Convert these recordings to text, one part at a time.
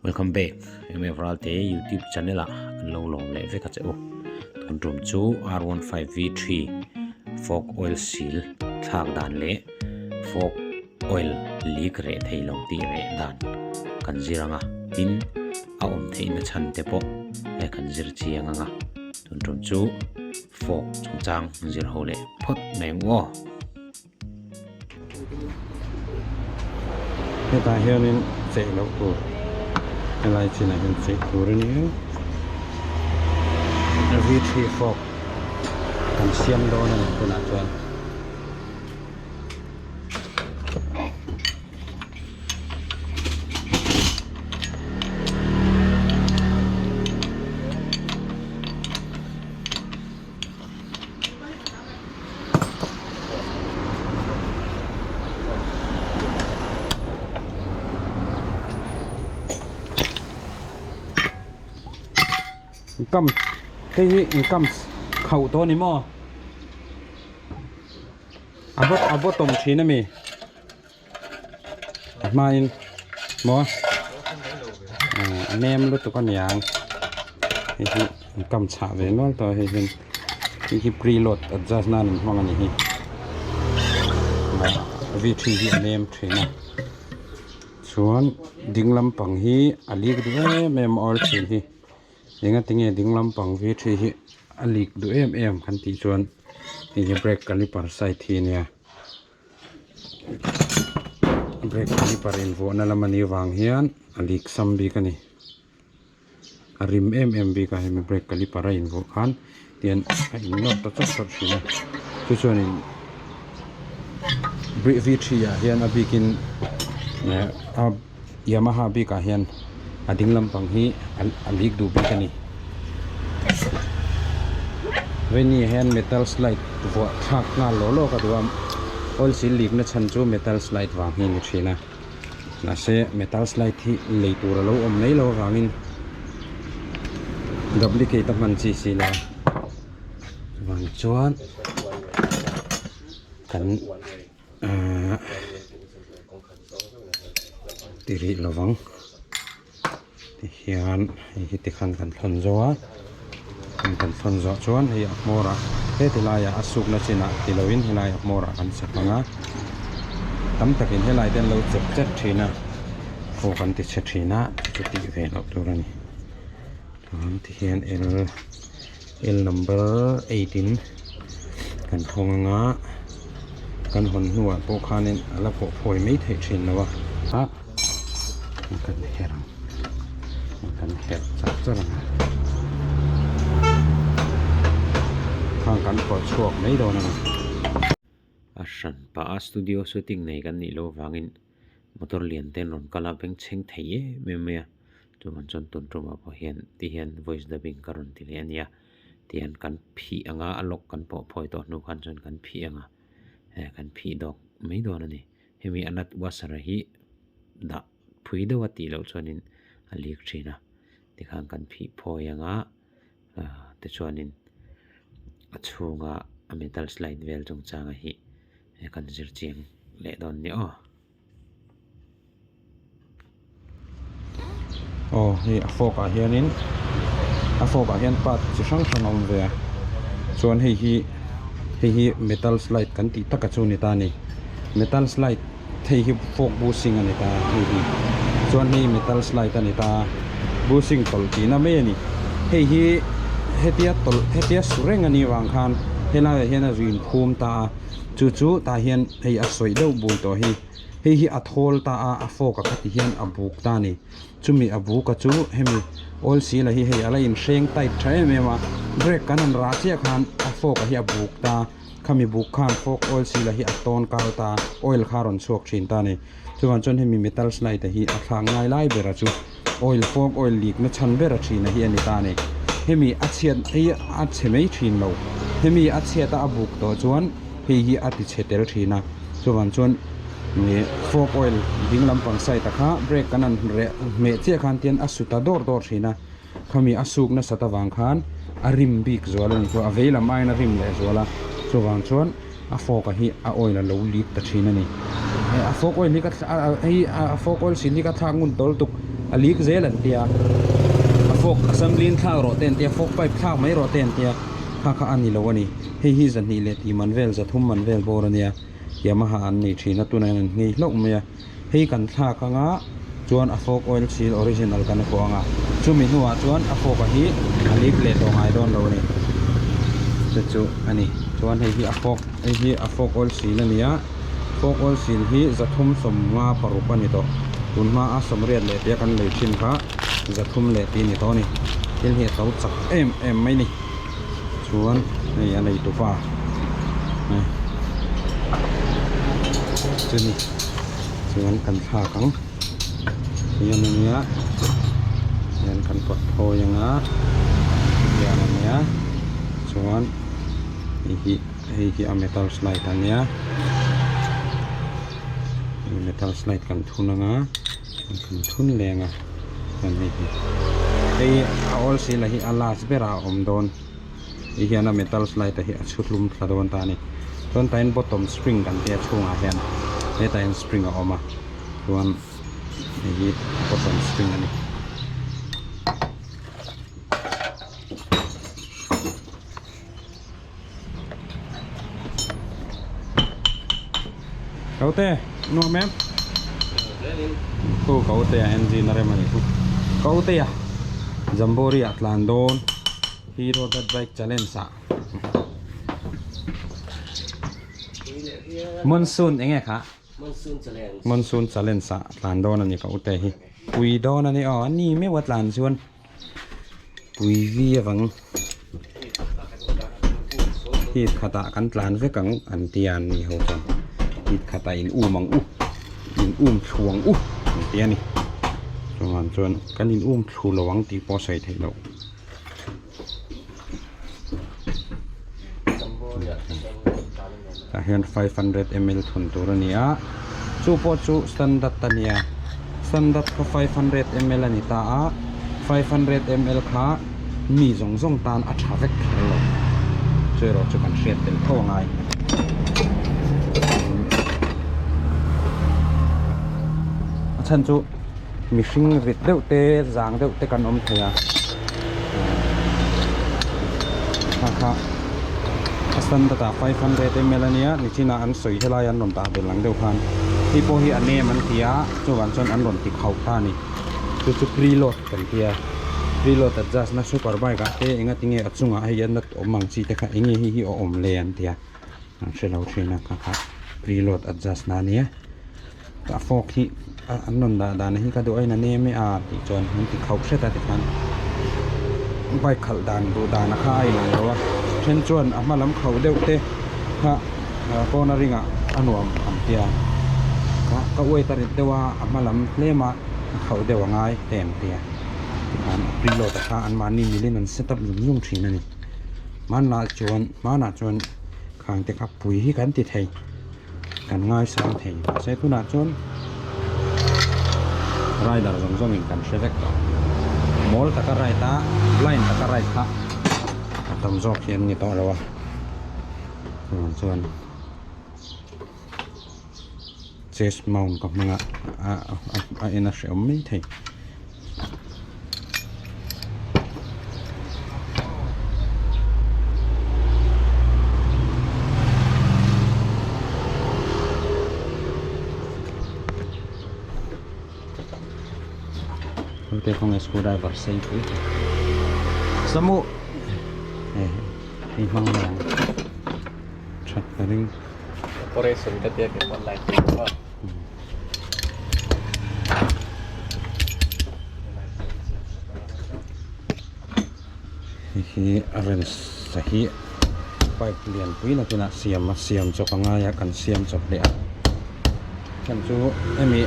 Welcome back MF Ralte YouTube channel ah kan lo lawm leh vek a che u. Tun tum chu R15V3 fork oil seal thlak dan leh fork oil leak reh thei lo tih reh dan kan zir ang a, tin a awm theihna chhan te pawh kan zir chiang ang a. Tun tum chu fork chungchang zir ho leh phawt mai ang u aw. Hetah hianin chei loh tur helai chinah hian chei tur a ni a V 3 fork kan siam dawn a ni tunah chuan. Kam hei hi in kam khauh tawh a ni maw a va a va tawm thin a mi a hmain maw a nem lutuk a niang hei hi an kam chhah ve nual tawh a hei hian hei hi preload adjust nan an hmang a ni hi v three hi a nem thin a chuan ding lampang hi a lik duh em em a awr thin hi engatinge ding lampang v three hi a lik duh em em kan tih chuan hei hi brake caliper side hi a nia. Brake caliper invuahna lam a nih vang hian a lik sam bik a ni a rim em em bik a hemi brake caliper a invuah khan tian a in nawr ta chawt chawt thin a chu chuanin v three ah hian a bikin eh a Yamaha bikah hian a ding lampang hi a lik duh bik a ni. Veni ah hian metal slide vuah thlak nghal lawk lawk a duh a oil seal lik na chhan chu metal slide vang hi a ni thin a mahse metal slide hi lei tur a lo awm mai lo avangin duplicate a hman chi si lo a chuvang chuan kan ahh ti rih lovang tihian hei hi tikhan kan thawn zo a kan thawn zawh chuan hei a hmawr ah heti laiah a sukna chinah ti lovin helai a hmawr ah kan chep ang a tam takin helai te an lo chep chet thin a aw kan ti chhe thin a chu tih ve loh tur a ni chuan tihian L L number eight in kan thawng ang a kan hawn hnuah pawh khanin a la pawh phawi mai theih thin lo a a kan her ang kan her char char ang a khang kan pawh chhuak mai dawn a ni. A hran pah a studio shooting nei kan nih loh avangin motor lian te an rawn kal a bengchheng thei em em mai a chuan chuan tun tumah pawh hian ti hian voice dubbing ka rawn ti leh a nia tihian kan phih ang a a lock kan pawh phawi tawh hnu khan chuan kan phih ang a eh kan phih dawk mai dawn a ni hemi a nut washer hi dah phui deuh a tih loh chuanin a lik thin a tikhan kan phih phawi ang a ah tichuanin a chhunga a metal slide vel chungchanga hi kan zir chiang leh dawn nia aw. Aw hei a fork ah hianin a fork ah hian part chi hrang hrang a awm ve a chuan hei hi hei hi metal slide kan tih taka chu a ni ta a ni metal slide hei hi fork bushing a ni ta hei hi chuan hei metal slide a ni ta bushing tawlh tihna mai a ni hei hi hetia tawlh hetia su reng a nih vang khan helaiah hian a rin phum ta a chu chu tah hian hei a sawi deuh bul tawh hi. Hei hi a thawl ta a, a fork a khati hian a buk ta a ni. Chumi a buk a chu hemi oil seal a hi hei a la inhreng tight tha em em a, brake kan han rah chiah khan a fork a hi a buk ta, khami buk khan fork oil seal a hi a tawn kal ta, oil kha a rawn chhuak thin ta a ni. Chuvang chuan hemi metal slide a hi a thlak ngai lai ber a chu oil fork oil leak na chhan ber a thin a hi a ni ta a ni. Hemi a chhiat hei a chhe mai thin lo, hemi a chhiat a a buk tawh chuan hei hi a ti chhe tel thin a. Chuvang chuan ih fork oil ding lampang side ah kha brake kan han reh hmeh chiah khan tian a su ta dawr dawr thin a khami a suk nasat avang khan a rim bik zual a ni chu a vei lam aiin a rim leh zual a chuvang chuan a fork ah hi a oil a lo leak ta thin a ni a fork oil hi ka hei a fork oil sin hi ka thlak ngun tawl tuk. a leak zel an tia a fork assembly in thlak rawh te an tia fork pipe thlak mai rawh te an tia kha kha a ni lo a ni hei hi zahnih leh tih man vel zathum man vel bawr a nia Yamaha an nei thin a tunah hian an nghei hlauh mai a hei kan thlak anga chuan a fork oil seal original kan vuah anga chumi hnuah chuan a fork a hi a leak leh tawh ngai dawn lo a ni chu chu a ni chuan hei hi a fork hei hi a fork oil seal a ni a fork oil seal hi zathum sawmnga paruk a ni tawh tun hma a sawmriat leh tia kan lei thin kha zathum leh tih a ni tawh a ni thil hi a to chak em em mai a ni. Chuan hei a nei tupa hei chuni chuan kan thlak ang hian ania hian kan pawt phawi anga hian ania chuan hei hi hei hi a metal slide ania metal slide kan thun anga kan thun leh anga chuan hei hi hei a awl si lah hi a last berah a awm dawn ti hian a metal slide a hi a chhu hlum thla dawn ta a ni chuan tah hian bottom spring kan tia chhungah hian hetah hian spring a awm a chuan hei hi bottom spring a ni. Kaute nuam em khu kaute a engine a rem a ni khu kaute a jamboree ah tlan dawn hero dirt bike challenge ah monsoon enge kha monsoon challenge ah tlan dawn a ni kaute hi pui dawn a ni aw a ni meuh a tlan chuan. Pui vi avang hit khatah kan tlan vek ang an ti a ni ho chuan hit khatah in um ang u in um thlu ang u an ti a ni chuan chuan kan in um thlu lo ang tih pawh a sawi theih loh. Tah hian 500 ml thun tur a ni a chu pawh chu standard a nia standard kha 500 ml a ni ta a 500 ml kha mi zawng zawng tan a tha vek kher lo chu erawh chu kan hriat tel tho angai a chhan chu mihring rit deuh te zang deuh te kan awm thei a kha kha a standard ah 500 ml ania nichin ah an sawi helai an rawn dah belh ang deuh khan hei pawh hi a nem an ti a chuvang chuan an rawn ti khauh ta a ni chu chu preload kan tia preload adjust na super bike ah te enga tinge a chungah hei a nut awm ang chi te kha enge hei hi a awm le an tia an hre lo thin a kha kha preload adjust na ania. A fork hi an rawn dah dan hi ka duh a in a nem e a tih chuan min ti khauh hret a tikhan bike khalh dan duh dan a kha a inang lo a then chuan a hma lam khauh deuh te kha corner ring ah a nuam an tia ka ka weight a rit deuh a a hma lam tlem a a khauh deuh a ngai te an tia tikhan a preload a kha anmahni milin an set up zung zung thin a ni hmanah chuan hmanah chuan khang te kha pui hi kan ti thei. Kan ngaisang thei mahse tunah chuan rider zawng zawng in kan hre vek tawh mawl taka ride a blind taka ride kha a tam zawk hi an ni tawh lo a chuvang chuan chest mount ka hmang a a en a hrehawm mai thei. Te khawnge screwdriver sei pui tak samu hei hei hmang mai ang that ka ring operation ka tia ke pawh light a. Hei hi a rem sa hi pipe lian pui nakinah siam a siam chawp a ngai a kan siam chawp leh a chhan chu hemi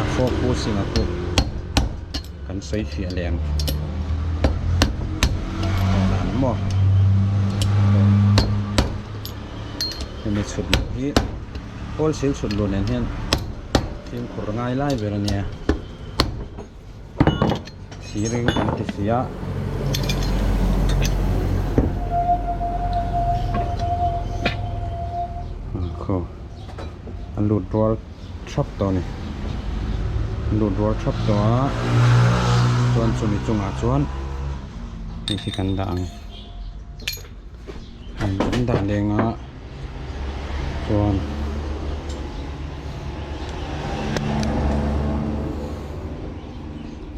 a fork housing ah pawh kan sawi fiah leh ang dan maw hemi chhut loh hi. Kawl sil chhut luh nen hian fimkhur ngai lai ber a nia thir in kan ti si a khaw a lut rual thap tawh a ni a lut rual thap tawh a. Chuan chumi chungah chuan hei hi kan dah ang kan dah leng a chuan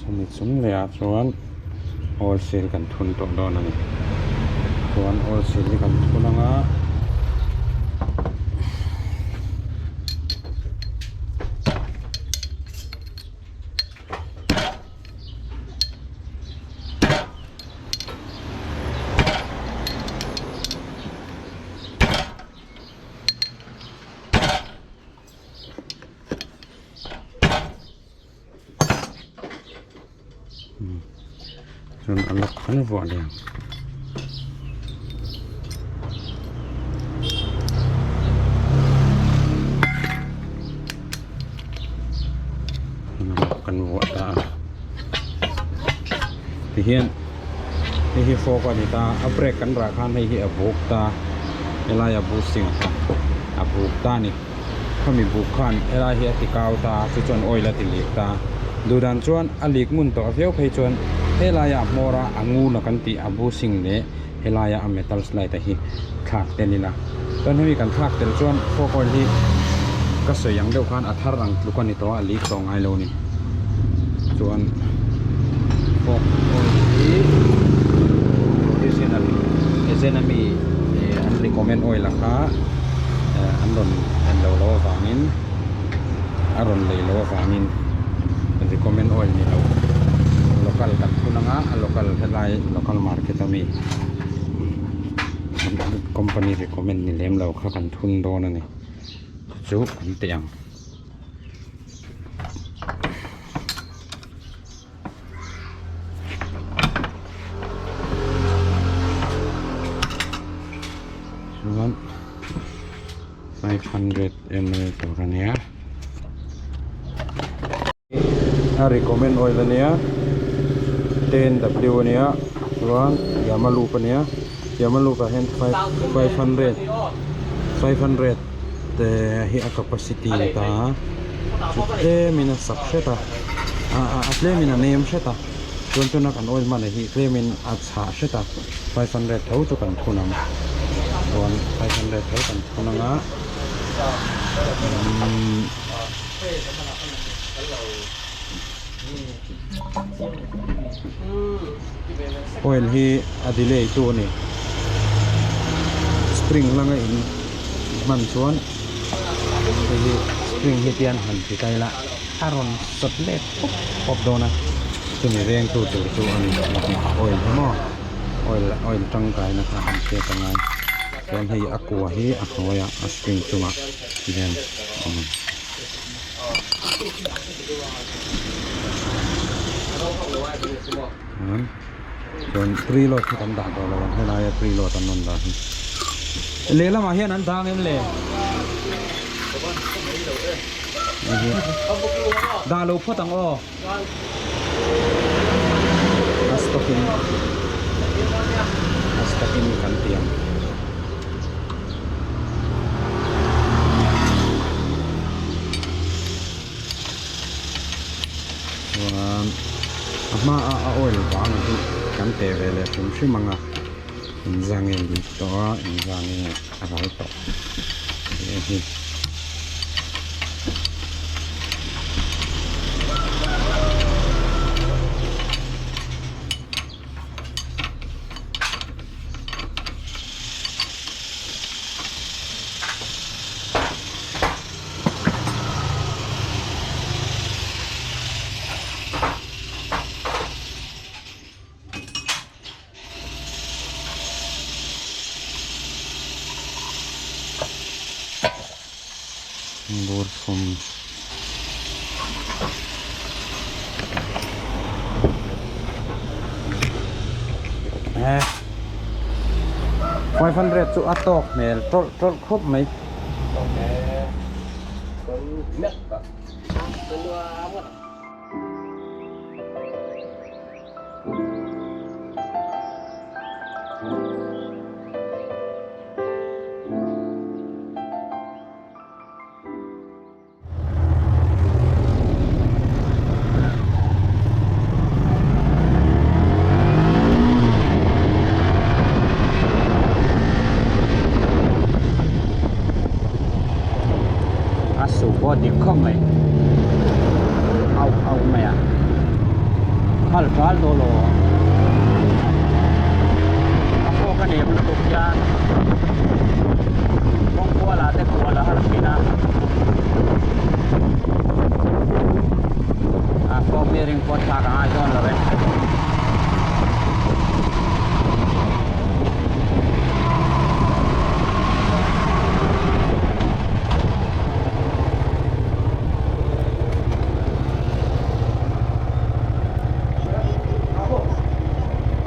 chumi chung leh ah chuan oil seal kan thun tawh dawn a ni chuan oil seal hi kan thun ang a. Chuan a lock khan vuah leh ang. Kan vuah ta a tihian hei hi fork a ni ta a brake kan rah khan hei hi a buk ta helai a boosting a kha a buk ta a ni khami buk khan helai hi a ti kau ta chu chuan oil a ti lik ta duh dan chuan a lik ngun tawh viau phei chuan helai ah hmawr a a ngun a kan tih a boosting leh helai a metal slide a hi thlak tel ila chuan hemi kan thlak tel chuan fork oil hi ka sawi ang deuh khan a thar ang tluk a ni tawh a a leak tawh ngai lo a ni chuan fork oil hi original agent ami eh an recommend oil a kha eh an rawn en lo lo avangin a rawn lei lo avangin recommend oil ni lo local kan thun anga a local helai local market ami company recommend ni lem lo kha kan thun dawn a ni chu kan teh ang. Chuan 500 ml tur a nia a recommend oil a nia 10w a nia chuan yamalup a nia yamalup ah hian 500 500 te hi a capacity a ni ta a chu tlemin a sak hret a a tlemin a nem hret a chuan tuna kan oil hman hi tlemin a chhah hret a 500 tho chu kan thun ang chuan 500 tho kan thun ang a umm. Oil hi a delay tu a ni spring langa in hman chuan hei hi spring hi tian han ti ta ila a rawn sawt let pawp pawp dawn a chumi veng tu tur chu a ni oil hi maw oil oil tangkaina kha an hriat angai chuan hei a kua hi a hnuaiah a spring chungah hian a awm. Chuan preload hi kan dah tawh lo ang helaia preload an rawn dah hi lehlamah hian an dah ang em le dah lo phawt ang aw a stock in a stock in kan ti ang. Chuan a hma a a oil vang hi kan teh ve leh hrim hrim ang a inzang nge dik tawh a inzang nge a ral tawh tih hi. Bur thum eh 500 chu a tawk hmel tawlh tawlh khawp mai. dik khawp mai auh auh mai a khal ṭal daw lo a fork a nem lutuk hian kawng kual ah te kual a har thin a a fork bearing pawh thlak a ngai dawn lo e.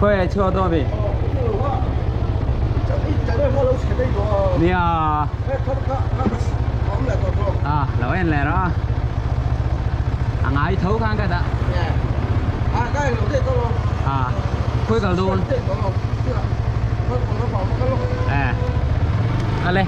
Khawi chhuak dawn mi? Nia. À, lo en leh rawh a. A ngai tho khan ka dah. À, khawi kal dawn? À. Ale.